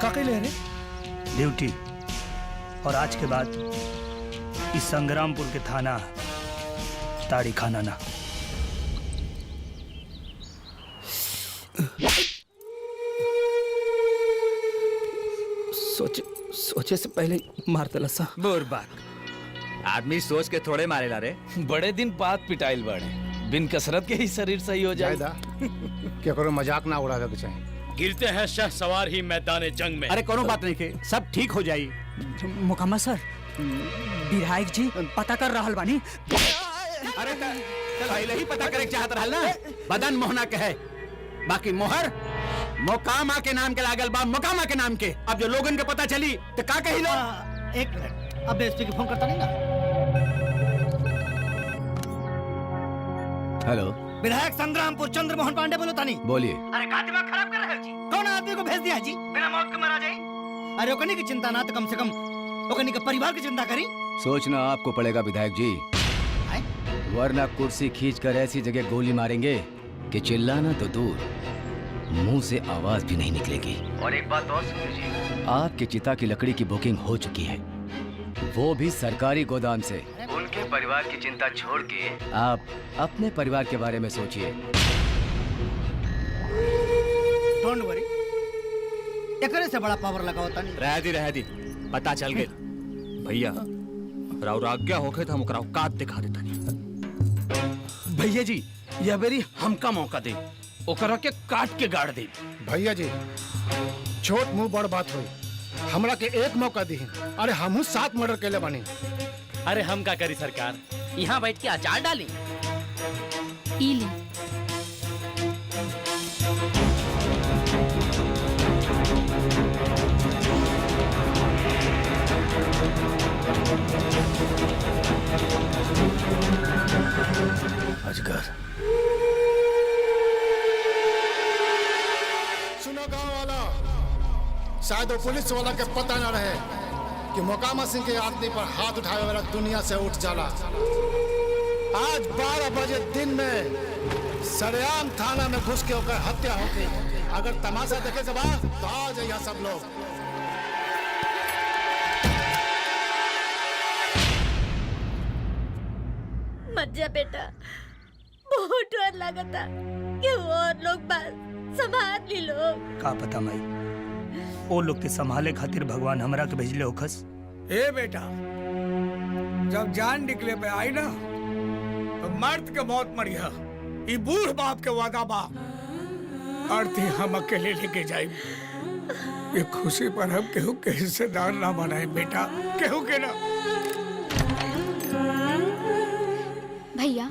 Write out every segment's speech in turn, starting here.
का कैले रे? ड्यूटी। और आज के बाद इस संग्रामपुर के थाना ताड़ी खाना ना। सोचे सोचे से पहले मार देला सा। बुरबाक आदमी सोच के थोड़े मारेला रे। बड़े दिन बाद पिटाइल बाड़े, बिन कसरत के ही शरीर सही हो जाए। केकरो मजाक ना उड़ावे के चाही। गिरते हैं शह सवार ही मैदान जंग में। अरे कोनो बात नहीं के, सब ठीक हो जाई। मुकम्मा सर, विधायक जी पता कर रहल बानी। अरे पहले ही पता करे के चाहत रहल ना। बदन मोहना के है, बाकी मोहर मोकामा के नाम के लागल बा, मोकामा के नाम के। अब जो लोगन के पता चली तो का कही लोग? एक मिनट, अब एसपी के फोन करता नहीं ना। हेलो, विधायक संग्रामपुर चंद्र मोहन पांडे बोलो तानी। बोलिए। अरे का दिमाग खराब कर रहे हो जी? कौन आदमी को भेज दिया जी बिना मौत के मरा जाए? अरे ओकनी की चिंता ना तो कम से कम ओकनी के परिवार की चिंता करी। सोचना आपको पड़ेगा विधायक जी, वरना कुर्सी खींचकर ऐसी जगह गोली मारेंगे कि चिल्लाना तो दूर, मुंह से आवाज भी नहीं निकलेगी। और एक बात और सुन लीजिए, आपके चिता की लकड़ी की बुकिंग हो चुकी है, वो भी सरकारी गोदाम से। उनके परिवार की चिंता छोड़ के आप अपने परिवार के बारे में सोचिए। Don't worry, एकरे से बड़ा पावर लगाओ तानी। रह दी, पता चल गया भैया। राव आज्ञा होखे तो हम ओकरा औकात दिखा देता। भैया जी, यह बेरी हमका मौका दे, ओकरा के काट के गाड़ दे। भैया जी, छोट मुंह बड़ बात हुई, हमरा के एक मौका दी। अरे हमहू 7 मर्डर कैले बानी। अरे हम का करी सरकार, यहाँ बैठ के अचार डाली। ई ली। अजगर। सुनो गांव वाला, शायद वो पुलिस वाला के पता ना रहे कि मोकामा सिंह के आदमी पर हाथ उठावे वाला दुनिया से उठ जाला। आज 12 बजे दिन में सरेआम थाना में घुस के होकर हत्या हो गई। अगर तमाशा देखे से बाहर तो आ जाइए सब लोग। मत जा बेटा, बहुत डर लगता कि और लोग बस संभाल ली लोग। का पता माई, ओ लोग के संभाले खातिर भगवान हमरा के भेजले होखस। ए बेटा, जब जान निकले पे आई ना तो मर्द के मौत मरिया, ई बूढ़ बाप के वादा बा। अर्थी हम अकेले लेके जाए, ये खुशी पर हम केहू के हिस्सेदार ना बनाए बेटा, केहू के ना। भैया,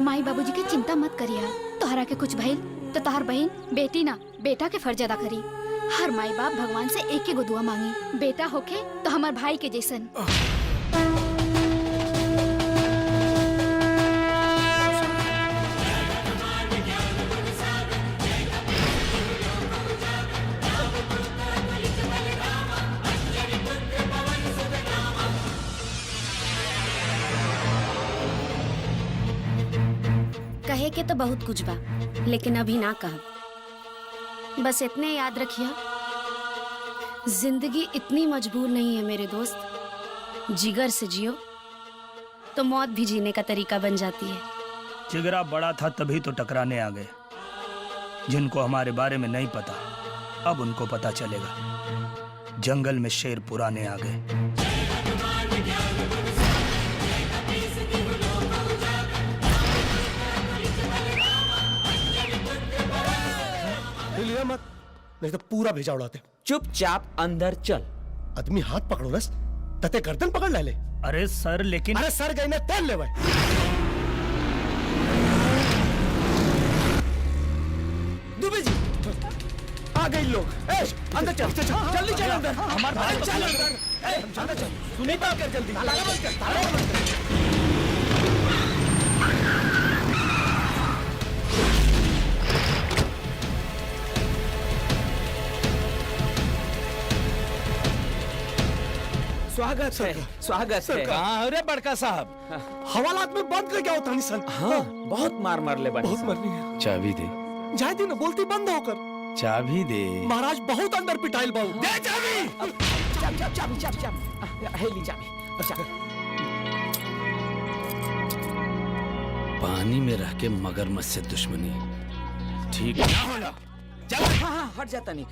माई बाबूजी के चिंता मत करिया। तोहरा के कुछ भइल तो तोहार बहन बेटी ना बेटा के फर्ज अदा करी। हर माई बाप भगवान से एक ही गो दुआ मांगी, बेटा होके तो हमार भाई के जैसन। कहे के तो बहुत कुछ बा, लेकिन अभी ना कह। बस इतने याद रखिए, जिंदगी इतनी मजबूर नहीं है मेरे दोस्त। जिगर से जियो तो मौत भी जीने का तरीका बन जाती है। जिगरा बड़ा था तभी तो टकराने आ गए। जिनको हमारे बारे में नहीं पता, अब उनको पता चलेगा। जंगल में शेर पुराने आ गए। लिया मत, नहीं तो पूरा भेजा उड़ाते। चुपचाप अंदर चल। आदमी हाथ पकड़ो रस, तते गर्दन पकड़ ले। अरे सर, लेकिन अरे सर गई ना तेल ले भाई। दुबे जी आ गए लोग। ए, अंदर चल, चल, जल्दी चल अंदर। हमारे भाई चल अंदर। ए, अंदर चल। सुनी बात कर जल्दी। ताला बंद कर, ताला बंद कर। स्वागत है, स्वागत है। अरे बड़का साहब, हवालात में बंद कर क्या होता नहीं सन। हाँ, बहुत मार मार ले, बहुत मरनी है। चाबी दे। जाए दी ना, बोलती बंद होकर। चाबी दे। महाराज बहुत अंदर पिटाइल बाबू। दे चाबी। चाबी चाबी चाबी चाबी चाबी है ली चाबी। अब चाबी। पानी में रह के मगरमच्छ से दुश्मनी ठीक ना होला। चल। हाँ हाँ हट जाता नहीं।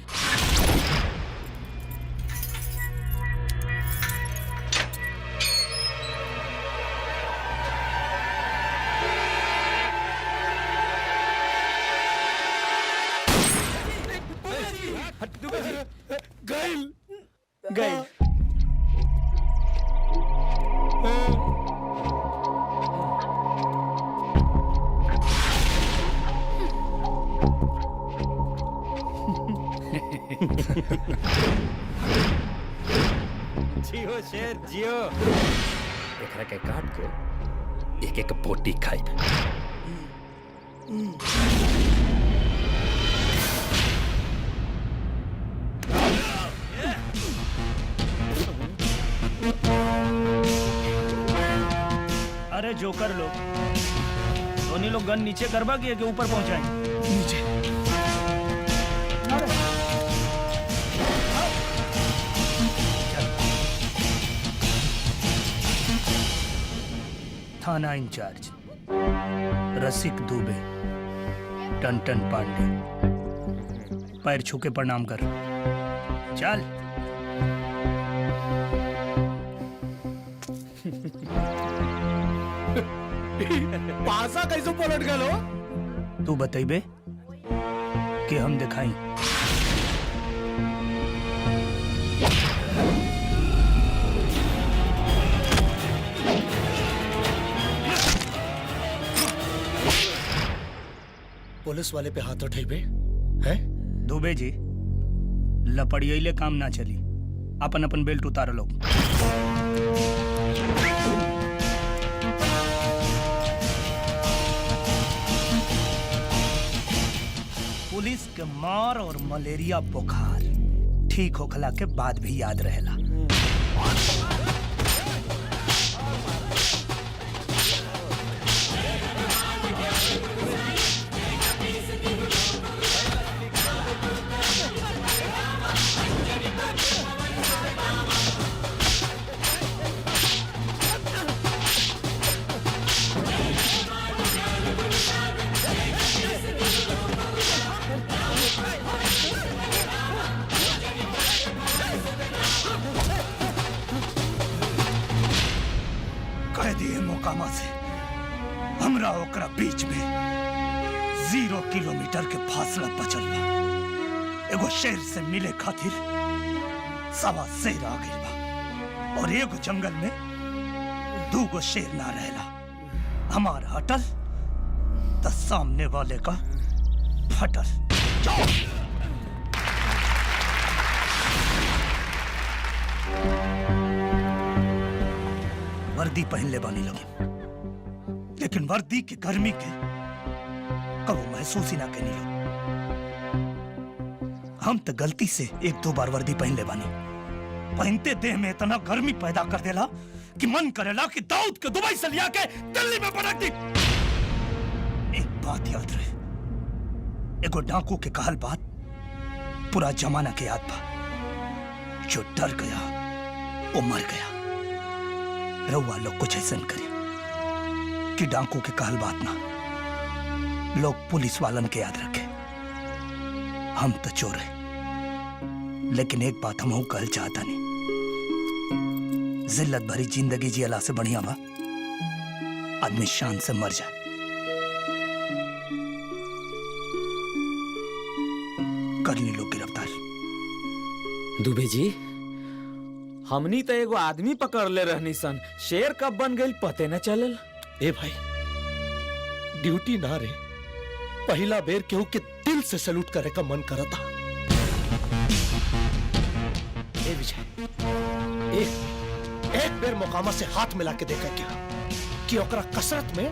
गइल गइल। जियो शेर जियो। एकरा के काट के एक एक बोटी खाई। अरे जोकर लोग, दोनों लोग गन नीचे करवा के ऊपर पहुंचाएं? नीचे। थाना इंचार्ज रसिक दुबे, टन पांडे, पैर छू के प्रणाम कर। चल। पासा कैसे पलट गलो? तू बताइबे कि हम दिखाई? पुलिस वाले पे हाथ उठाइबे हैं? दुबे जी, लपड़ियले काम ना चली। अपन अपन बेल्ट उतार लो। पुलिस के मार और मलेरिया बुखार ठीक होखला के बाद भी याद रहेला। कह दिए मोकामा से हमरा ओकरा बीच में 0 किलोमीटर के फासला बचल बा। एगो शेर से मिले खातिर 1.25 शेर आ गइल बा और एगो जंगल में 2 शेर ना रहेला। हमार हटल त सामने वाले का फटल। जाओ। वर्दी पहन ले बानी लगे, लेकिन वर्दी की गर्मी के कबो महसूस ही ना करनी लोग। हम तो गलती से 1-2 बार वर्दी पहन ले बानी, पहनते देह में इतना गर्मी पैदा कर देला कि मन करेला कि दाऊद के दुबई से लिया के दिल्ली में पटक दी। एक बात याद रहे, एगो डाकू के कहल बात पूरा जमाना के याद बा, जो डर गया वो मर गया। रउआ लोग कुछ ऐसा करे कि डाकू के कहल बात ना लोग पुलिस वालन के याद रखे। हम तो चोर हैं, लेकिन एक बात हम कहल चाहता नहीं, जिल्लत भरी जिंदगी जियला से बढ़िया बा आदमी शान से मर जाए। कर ली लोग गिरफ्तार। दुबे जी, हमनी तो एगो आदमी पकड़ ले रहनी सन, शेर कब बन गई पते न चलल। ए भाई, ड्यूटी ना रे, पहला बेर केहू के दिल से सैल्यूट करे का मन करता। ए विजय, एक बेर मोकामा से हाथ मिला के देखा क्या कि ओकरा कसरत में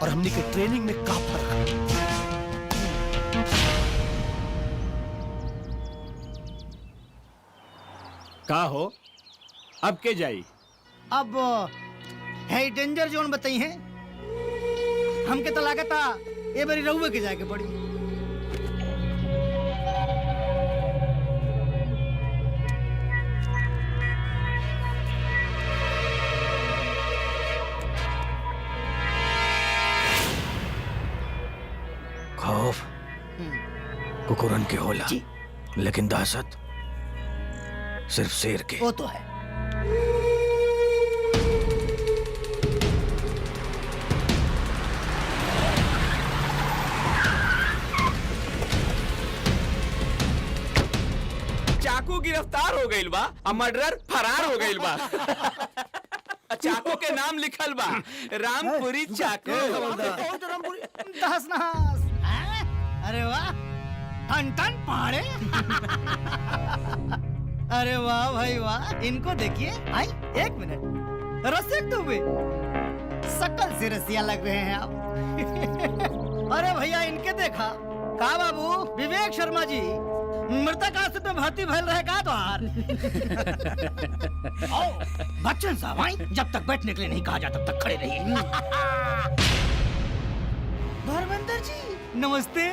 और हमनी के ट्रेनिंग में का फर्क है। का हो, अब के जाई? अब है डेंजर जोन बताई है हमके तो लागता ए बारी रहुए के जाके पड़ी। कुकुरन के होला, लेकिन दहशत सिर्फ शेर के। वो तो है। चाकू गिरफ्तार हो गइल बा आ मर्डरर फरार हो गइल बा। चाकू के नाम लिखल बा रामपुरी चाकू। दहस नहास। हैं? अरे वाह, टन टन पहाड़े। अरे वाह भाई वाह, इनको देखिए। आई एक मिनट, रसिक दुबे, शकल से रसिया लग रहे हैं आप। अरे भैया इनके देखा का बाबू विवेक शर्मा जी मृतक आश्रित में भर्ती भइल रहे का तोहार? आओ बच्चन साहब आई, जब तक बैठने के लिए नहीं कहा जा तब तक खड़े रहिए। धर्मेंद्र जी नमस्ते।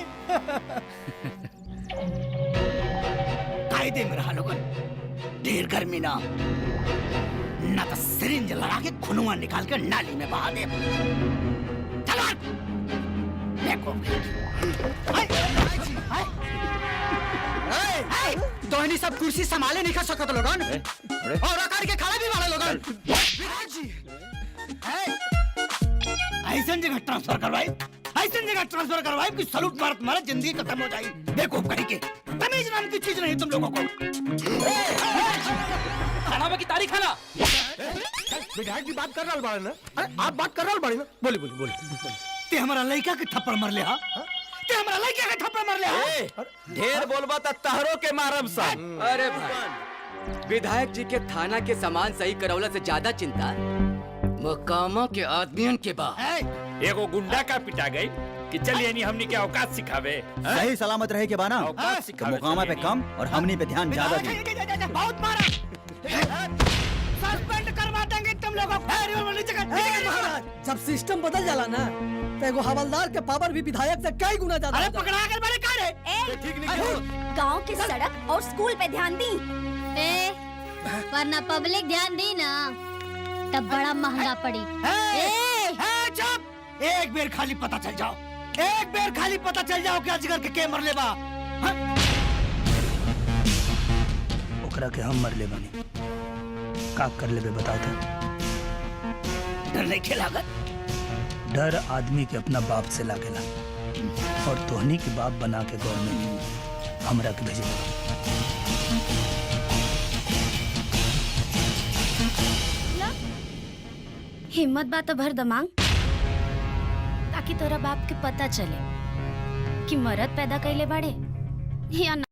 कायदे में रहा लोगन, ढेर गर्मी ना ना तो सिरिंज लगा के खुनुआ निकाल के नाली में बहा दे। चलो देखो तोहनी सब कुर्सी संभाले नहीं खा सकत लोगन और आकार के खड़ा भी वाला लोगन। ऐसा जगह ट्रांसफर करवाई, ऐसा जगह ट्रांसफर करवाई कि सलूट मारत मारत जिंदगी खत्म हो जाए। देखो कहीं के तमीज नाम की चीज नहीं तुम लोगों को। खाना में की तारीख खाना। विधायक जी बात कर रहा बाड़े ना? अरे आप बात कर रहा बाड़े ना? बोली बोली बोली। ते हमारा लड़का के थप्पड़ मर ले। हाँ ते हमारा लड़का के थप्पड़ मर ले। ढेर बोलबा त तहरो के मारब सन। अरे भाई, विधायक जी के थाना के सामान सही करौला से ज्यादा चिंता मकामा के आदमियन के बा। एगो गुंडा का पिटा गई कि चल यानी हमनी के औकात सिखावे। सही सलामत रहे के बाना औकात तो मुकामा पे कम और हमनी पे ध्यान ज्यादा दी। बहुत मारा, सस्पेंड करवा देंगे तुम लोगों को। महाराज जब सिस्टम बदल जाला ना तो एगो हवलदार के पावर भी विधायक से कई गुना ज्यादा। अरे पकड़ा कर बड़े का रे? ठीक नहीं। गांव के सड़क और स्कूल पे ध्यान दी, ए, वरना पब्लिक ध्यान दी ना तब बड़ा महंगा पड़ी। ए, चुप! एक बेर खाली पता चल जाओ, एक बेर खाली पता चल जाओ कि अजगर के के मरले बा। ओकरा के हम मरले बानी, का कर लेबे बताओ तो? डर नहीं खेलागत? डर आदमी के अपना बाप से लागेला और तोहनी के बाप बना के गवर्नमेंट हमरा के भेजे। हिम्मत बात भर दमांग ताकि तोरा बाप के पता चले कि मरद पैदा कैले बाड़े या ना।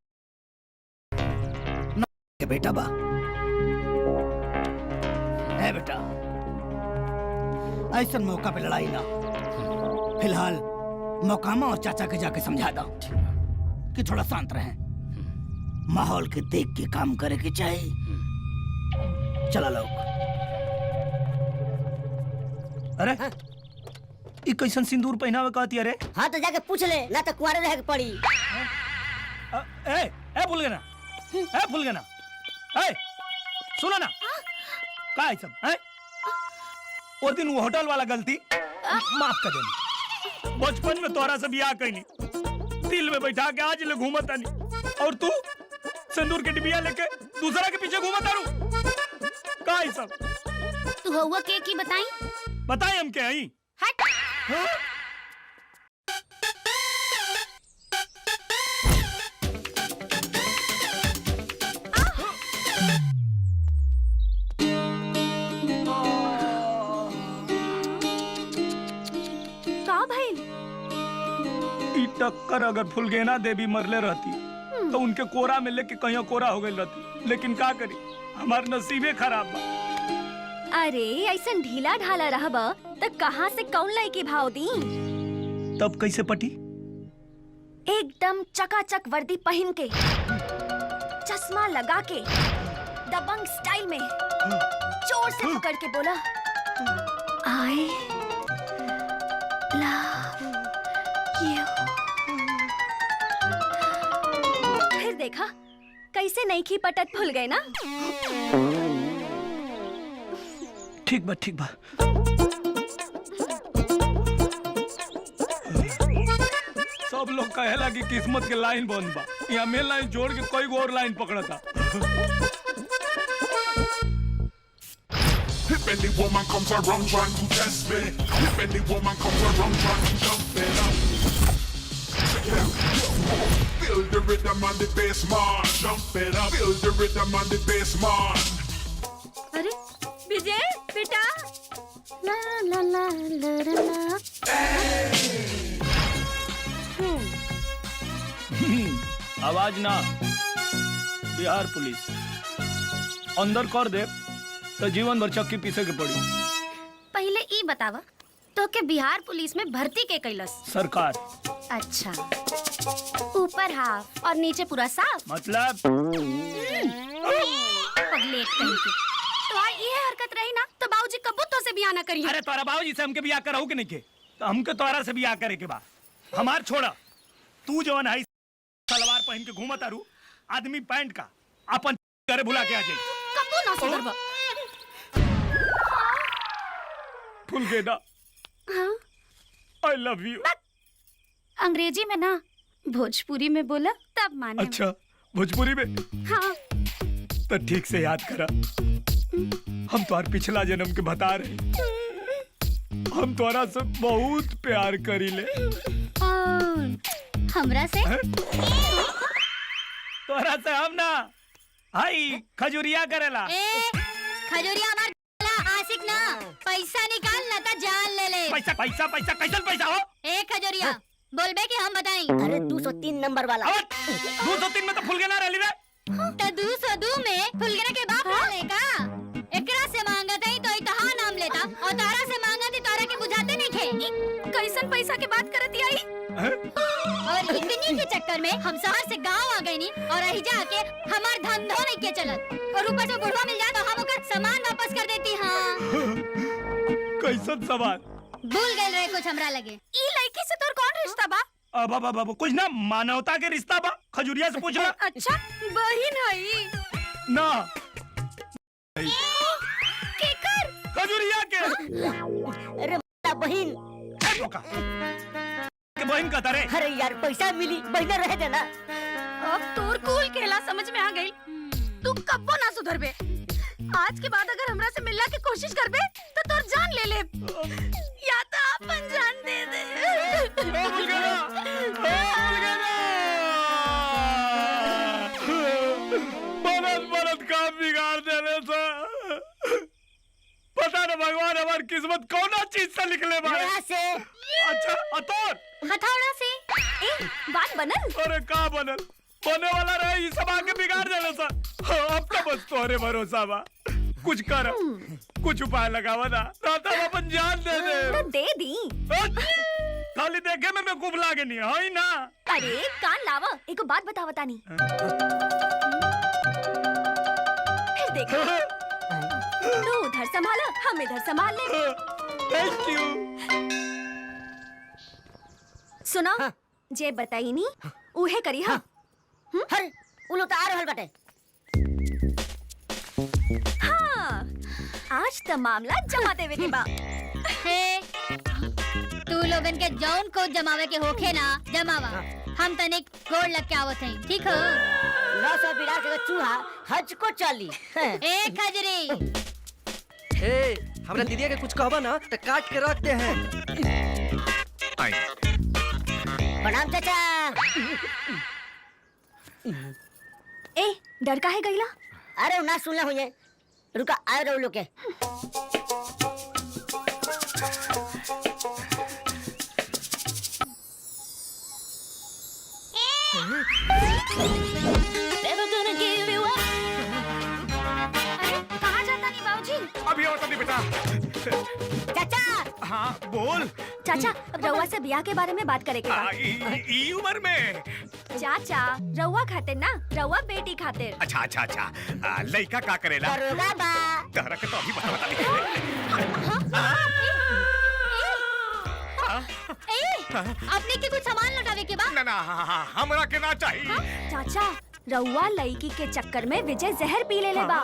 के बेटा बा ए बेटा, ऐसा मौका पे लड़ाई ना। फिलहाल मौकामा और चाचा के जाके समझा दो कि थोड़ा शांत रहें, माहौल के देख के काम करे के चाहिए। चला लोग। अरे ई कैसन सिंदूर पहनावे कहती? अरे हाँ तो जाके पूछ ले ना तो कुआरे रह के पड़ी। ए ए भूल गए ना, ए भूल गए ना, ए सुनो ना, का है सब हैं? वो दिन वो होटल वाला गलती माफ कर देनी। बचपन में तोरा से बियाह कैनी, दिल में बैठा के आज ले घूमत आनी और तू सिंदूर के डिबिया लेके दूसरा के पीछे घूमत आरू। का है सब? तू हुआ के की बताई? बताई हम के आई? हट। हाँ? का भइल? ई टक्कर अगर फुलगेना देवी मरले रहती तो उनके कोरा में लेके कहीं कोरा हो गई रहती, लेकिन का करी हमार नसीबे खराब बा। अरे ऐसा ढीला ढाला रहबा त कहाँ से कौन लाई के भाव दी? तब कैसे पटी? एकदम चकाचक वर्दी पहन के, चश्मा लगा के, दबंग स्टाइल में जोर से पकड़ के बोला I love you. फिर देखा कैसे नईखी पटत भूल गए ना। ठीक बा ठीक बा। सब लोग कहेला कि किस्मत के लाइन बंद बा, यहाँ मेन लाइन जोड़ के कई गो और लाइन पकड़ता। If any woman comes around trying to test me, if any woman comes around trying to jump it up, check it out. Yo, feel the rhythm on the bass, man. Jump it up. Feel the rhythm on the bass, man. अरे विजय बेटा, ला ला ला ला ला। आवाज ना, Bihar police अंदर कर दे तो जीवन भर चक्की पीसे के पड़ी। पहले ई बतावा तो के बिहार पुलिस में भर्ती के कैलस? सरकार। अच्छा, ऊपर हाफ और नीचे पूरा साफ, मतलब? पगलेट कहीं के। तो आ ये हरकत रही ना तो बाबूजी कबू तो से बियाह ना करिए। अरे तोरा बाबूजी से हमके बियाह कराऊ के नहीं के, तो हमके तोरा से बियाह करे के बा। हमार छोड़ा, तू जवन है सलवार पहन के घूमत आरू, आदमी पैंट का अपन करे भुला के आ जाई। कबू ना सुधरबा। फूल गेदा। हाँ? I love you. अंग्रेजी में ना, भोजपुरी में बोला तब माने। अच्छा, भोजपुरी में? हाँ। तो ठीक से याद करा, हम तुम्हार पिछला जन्म के बता रहे, हम तुम्हारा से बहुत प्यार करीले। और हमरा से? तोरा से हम ना हाई खजुरिया करेला। ए, खजुरिया हमार आशिक ना, पैसा निकाल ना तो जान ले ले। पैसा पैसा पैसा कैसन पैसा हो? ए खजुरिया, बोलबे कि हम बताई? अरे 203 नंबर वाला। 203 में तो फुलगेना रहली रे। तो 202 में फुलगेना के बाप रहले का? एकरा से मांगत हई तो इतहा नाम लेता और तारा से मांगत ही तारा के बुझाते नहीं खे। कैसन पैसा के बात करती आई? और इतनी के चक्कर में हम शहर से गांव आ गए नी और रही जाके हमार धंधो नहीं के चलत, और ऊपर से बुढ़वा मिल जाए तो हम ओकर सामान वापस कर देती। हाँ। कैसन सामान? भूल गए रहे कुछ हमरा लगे। ई लड़की से तोर कौन रिश्ता बा? अब अब अब कुछ ना, मानवता के रिश्ता बा, खजुरिया से पूछ ला। अच्छा, बहिन हई ना? केकर? खजुरिया के। अरे बहिन के बहिन का तरे। अरे यार पैसा मिली बहिन रह देना। अब तोर कूल केला समझ में आ गई, तू कब्बो ना सुधरबे। आज के बाद अगर हमरा से मिलना की कोशिश करबे तो तोर जान ले ले, या तो अपन जान दे दे। बरत बरत काम बिगाड़ देले सा। पता न भगवान हमार किस्मत कौना चीज से निकले बारे से। अच्छा अतोर हथौड़ा से। ए बात बनल? अरे का बनल, बने वाला रहे ये सब आके बिगाड़ देले सा। अब तो बस तोरे भरोसा बा, कुछ कर, कुछ उपाय लगावा ना, ना तो अपन जान दे दे। तो दे दी। खाली देखे में बेवकूफ लागे नहीं है ना। अरे कान लावा, एक बात बतावा तानी। फिर देखो, तू उधर संभालो, हम इधर संभाल ले। Thank you. सुनो, हाँ। जे बताई नी उहे करी। हाँ। हर उ लोग तो आ रहल बाटे। हाँ, आज तो मामला जमा देवे के बा। हे, तू लोगन के जौन को जमावे के होखे ना जमावा, हम तनिक गोड़ लग के आवत हई, ठीक हो? 900 बिरार के चूहा हज को चली। ए खजरी, ए हमरा दीदिया के कुछ कहबा ना तो काट के रख दे हैं। प्रणाम चाचा। ए डर काहे गईला? अरे ना सुनला हुई, रुका आए रहो लोग के। Never gonna give you up. अरे कहाँ जाता नहीं बाबूजी? अभी और नहीं बेटा। चाचा। हाँ बोल। चाचा रउआ से ब्याह के बारे में बात करे के बा। ई उम्र में? चाचा रउआ खातिर ना, रउआ बेटी खातिर। अच्छा अच्छा अच्छा, लड़का का करेला? दरोगा बा। तोहरा के तो अभी बता बता। ए, अपने के कुछ सामान लौटावे के बा? ना ना, हमरा के ना चाहिए। चाचा रउआ लड़की के चक्कर में विजय जहर पी ले ले बा।